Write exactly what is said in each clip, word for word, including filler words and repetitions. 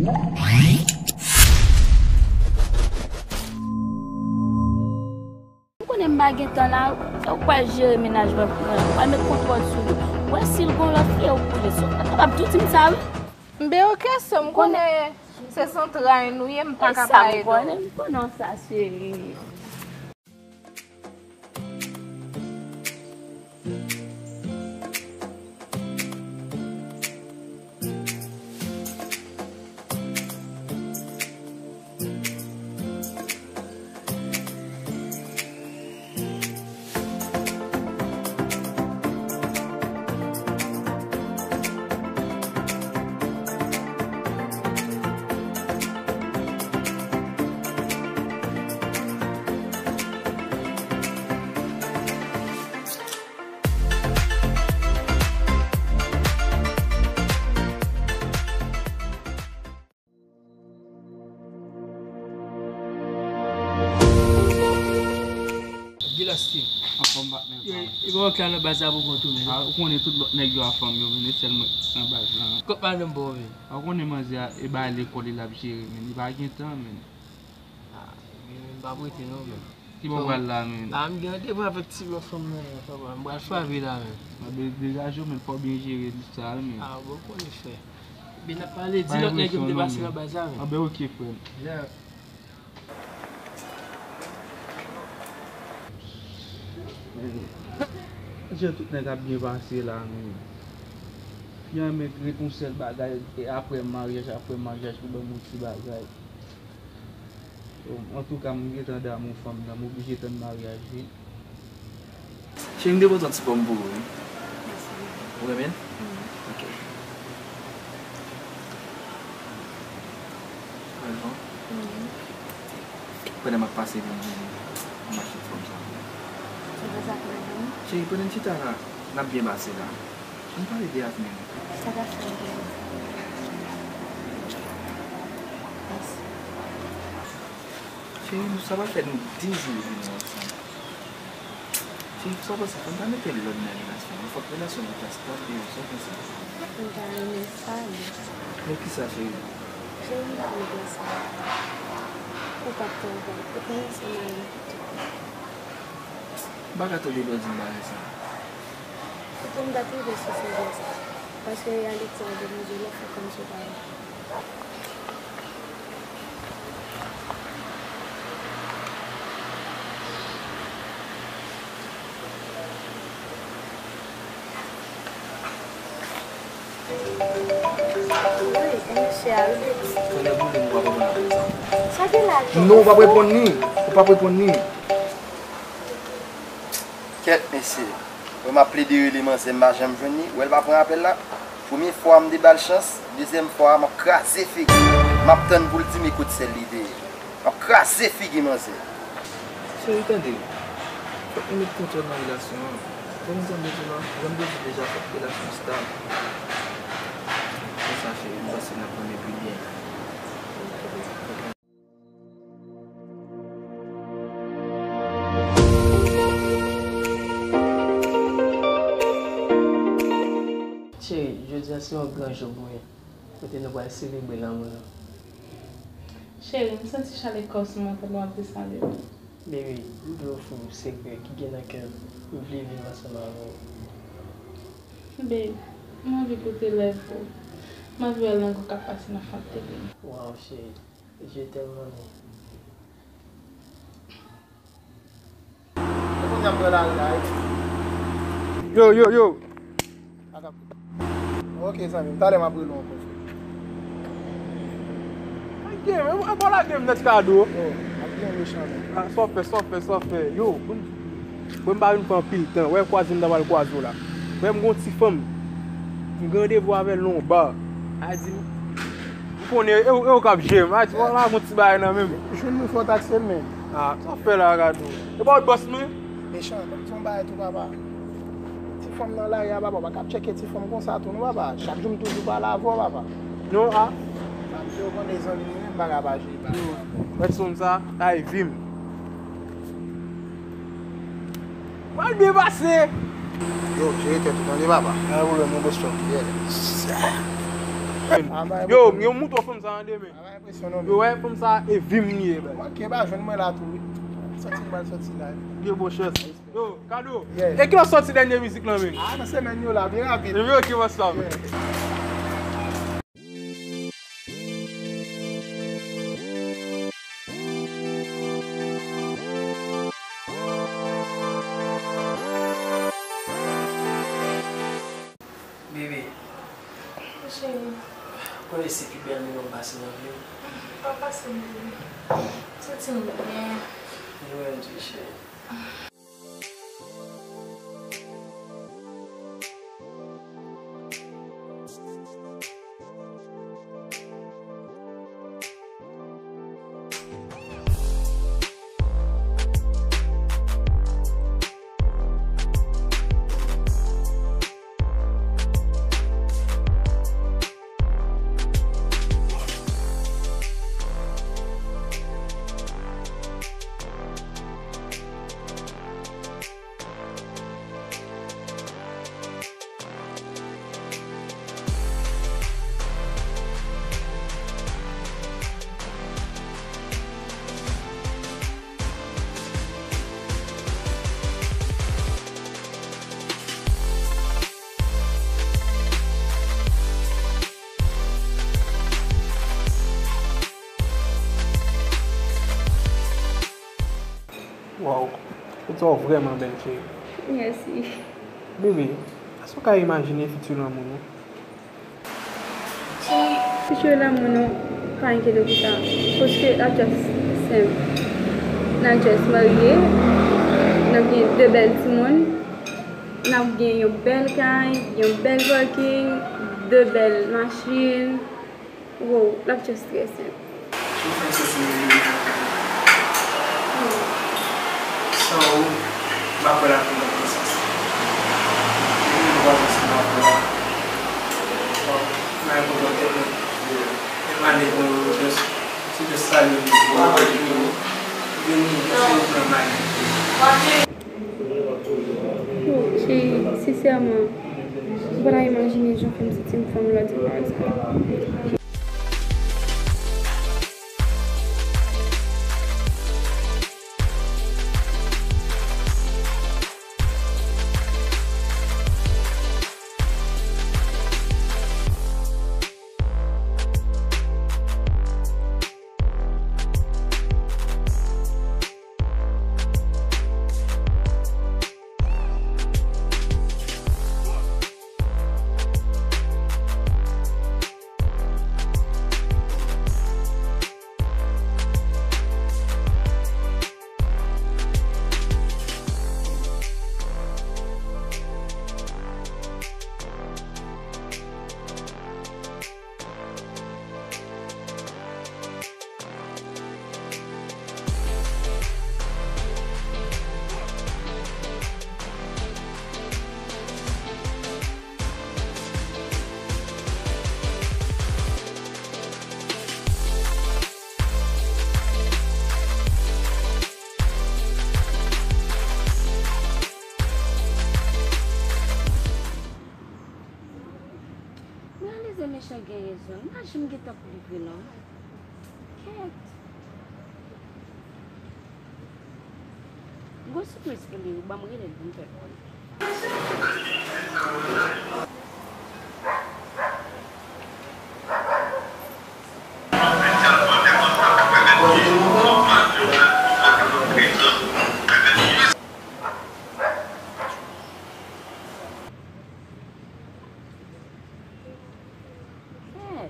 M konnen m pa gen tan la, ou pral jere mennaj mwen pou mwen, ou pral met kontwòl sou li. Ou wè si l gon lòt fi, ou konnen. Si w kapab tou di m sa, wi. M byen oke, sè m, konnen se zantray nou ye, m pa ka pa ede w. M konnen, m konnen sa, cheri. Gilas Steve. Anfòm patnè. Yo, e bon, k la nan baz la pou kont ou menm. Ah, ou konnen tout lòt nèg yo a fanm yo, men e sèl mwen k nan baz la. Kot madanm pa w menm? Ah, ou konnen manzè a, e bay lekòl li l ap jere, men li pa gen tan, men. Ah, men, men, pa prete non, men. Ki bò w pral la, men? La, m gen randevou avèk ti blan fanm nan, men, papa. M pral frape la, men. Ah, de-, degaje w, men, fò w byen jere sa, men. Ah, bon, konnen fè. Byen ap pale, di lòt nèg yo m te pase nan baz la, men. Ah, ben, oke, frè m. Yeah. Jan tout nèg ap byen pase la, men. Fi an menm ret yon sèl bagay, e apre maryaj, apre maryaj pou ban m yon ti bagay. Bon, antouka, m gentan damou fanm nan, m oblije tann maryaj li. Cheri, m te pote yon ti pòm pou ou, wi. Ou renmen l? Ok. Pral bon? Pandan m ap pase vin jwenn ou, m achte ti pòm sa pou ou. Cheri, pandan n chita la, n ap byen pase la. Ann pale de avni nou. Sa ka fè m byen. Mèsi. Cheri, nou sa pral fè nou de jou vini ansanm. Cheri, sa w panse, fò n ta mete lòd nan relasyon an. Fòk relasyon an ta stabil, sa w panse? M ta renmen sa, wi. Men kisa, cheri? Cheri, m pa vle sa. Ou p ap travay, ou pa ansanm avè m. M pa ka tande lè w di m bagay sa. Fòk m ta twouve sou sijè sa, paske reyalite a demanje lè fè kòmsi w pa wè. Wi, e mesye a, wi. Tonnè boule m, ou p ap reponn apèl sa. Sa gen la ankò? Non, ou p ap reponn li. Ou p ap reponn li. Kèt, mesye. Wè m ap plede rele manzè, m pa janm jwenn li. Wè l pa pran apèl la. Premye fwa m te ba l chans, dezyèm fwa a, m ap kraze figi l. M ap tann pou l di m e kot sèl li te ye. M ap kraze figi manzè. Cheri, tande. Fòk nou met kontwòl nan relasyon an. Kòm jan m te di w la, jan m te di w deja, fòk relasyon an stab. Konsa, cheri, m panse n ap renmen pi byen. Cheri, jodi a se yon gran jou pou mwen, kote nou pral selebre lanmou nou. Cheri, m santi chalè kò sou mwen pandan w ap desann yo. Baby, m vle ofri w sekrè ki gen nan kè m, m vle viv ansanm avè w. Babe, m anvi koute lèv ou. M anvi wè lang ou k ap pase nan fant tete m. Waw, cheri. Je t'aime, mami. Yo, yo, yo. Ok, zanmi m, talè m ap rele w ankò, frè. Ay, gen, e, e, bon, lage m nèt kado. Yo, ap gen mechan, men. Ah, sa w fè, sa w fè, sa w fè. Yo, bon, bon, m pa vin pran anpil tan. Wè, kwaze m ta pral kwaze w la. Wè, m gon ti fanm. M gen randevou avè l nan yon ba. A di, m konnen, e, e ou k ap jere m. A di, wè, la gon ti bagay nan men m. Jwenn mwen fò w takse m, men. Ah, sa w fè la, gade w. E pa w t bòs mwen? Mechan, ban m di yon bagay tou, papa. Ti fanm nan lari a, papa, w pa ka ap tcheke ti fanm konsa tou, non, papa. Chak jou m toujou pale avè w, papa. Non, a. Sa m di w konnen zanmi m, m pa ka pa jere bagay la. Mèt sou m sa, ay vi m. Mwen byen pase. Yo, jere tèt ou, tande, papa. Pa gen pwoblèm, non, bòs chòk. Yeah. Yo, yo mouto fanm sa an demen. Yo, wè, fanm sa e vim li ye, bèl. Ok, ba, jwenn mwen la tou, wi. Sòti, m pral sòti la. Gen bon chans. Yo, Kado. Yes. E kilè w sòti dènye mizik lan, menm? Ah, nan semèn yo la, byen rapid. Epi, ok, what's up? Yeah. Bebe. Wi, cheri. Konnen se pi bèl moman m pase nan vi m. Pa pase m, bebe. Santi m byen. Mwen menm tou, cheri. Waw, ou twa vrèman bèl, cheri. Mèsi. Bebe, èske w ka imajine fiti lanmou nou? Cheri, fiti lanmou nou, pa enkyete pou sa. Paske l ap just senp. N ap just marye, n ap gen de bèl timoun, n ap gen yon bèl kay, yon bèl parking, de bèl machin. Wow, l ap just trè senp. Ou fè m santi m vin. San ou, m pa kwè lavi m ap gen sans. Depi m vwa zanmi m ap la, bon, m al kontan tèt mwen. E m ale pou just, se just salye m pou vini, just pou pran m ale. Oh, cheri, sensèman, ou pa ta imajine jan w fè m santi m fanm lòt sa. M reyalize Mechan gen rezon. M pa janm gentan ap li vre non. Kèt. M gon sipriz pou li wi, ban m rele l pou m fè l konnen. Kèt.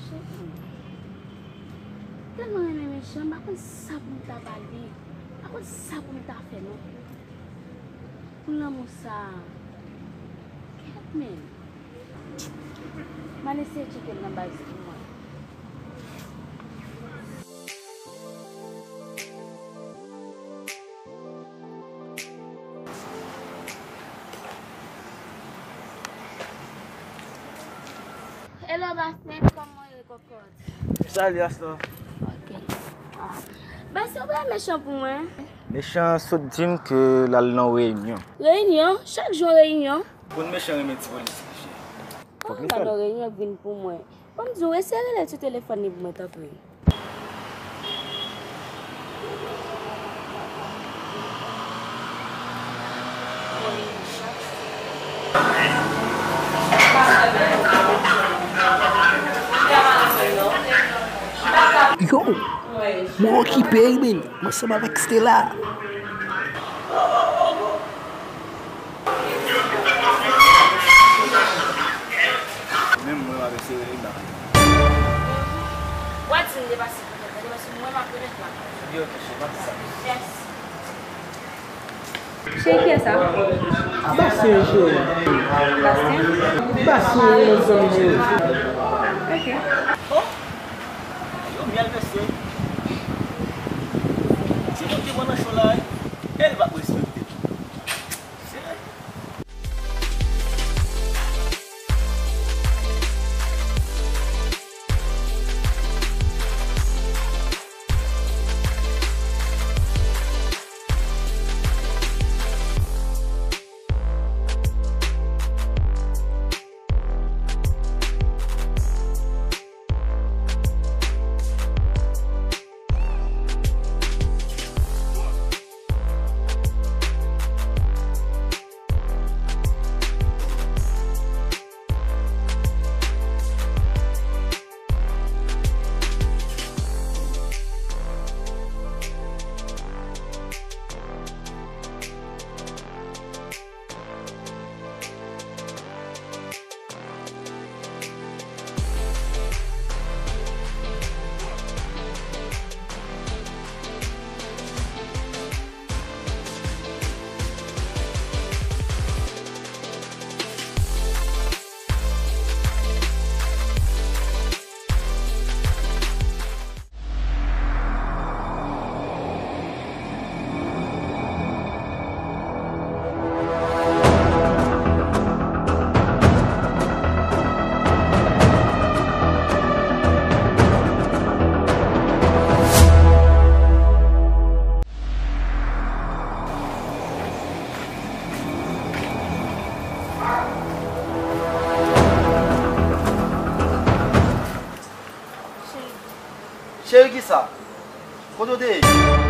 Cheri. Tèlman renmen Mechan, m pa konn sa pou m ta ba li. M pa konn sa pou m ta fè non. Pou lanmou sa. Kèt menm. M al eseye tcheke l nan baz pou mwen. Hello, Basen, kòman w ye, kòkòt? Sali, Astor. Ok. Ah. Basen, ou bay Mechan pou mwen? Mechan sot di m ke l al nan yon reyinyon. Reyinyon? Chak jou reyinyon? Bon, Mechan renmen ti politik, mesye. Fòk li fè l. Nan reyinyon, vin pou mwen. Ban m di w, eseye rele l sou telefòn li pou mwen, tanpri. Yo, mwen okipe wi, men, mwen ansanm avèk Stella. Menm mwen avèk Stella, li bak. Wa di m depase pou mwen, depase mwen m ap remèt la. Li oke, cheri, pa di sa. Yes. Cheri, kiyès sa? Bastien, cheri. Bastien? Bastien, yon zanmi mwen. Ok. Oh! Yo, myèl mesye. Ti moun ki pran nan cho la, e l p ap respekte. Cheri. Cheri, kisa? Kote w te ye?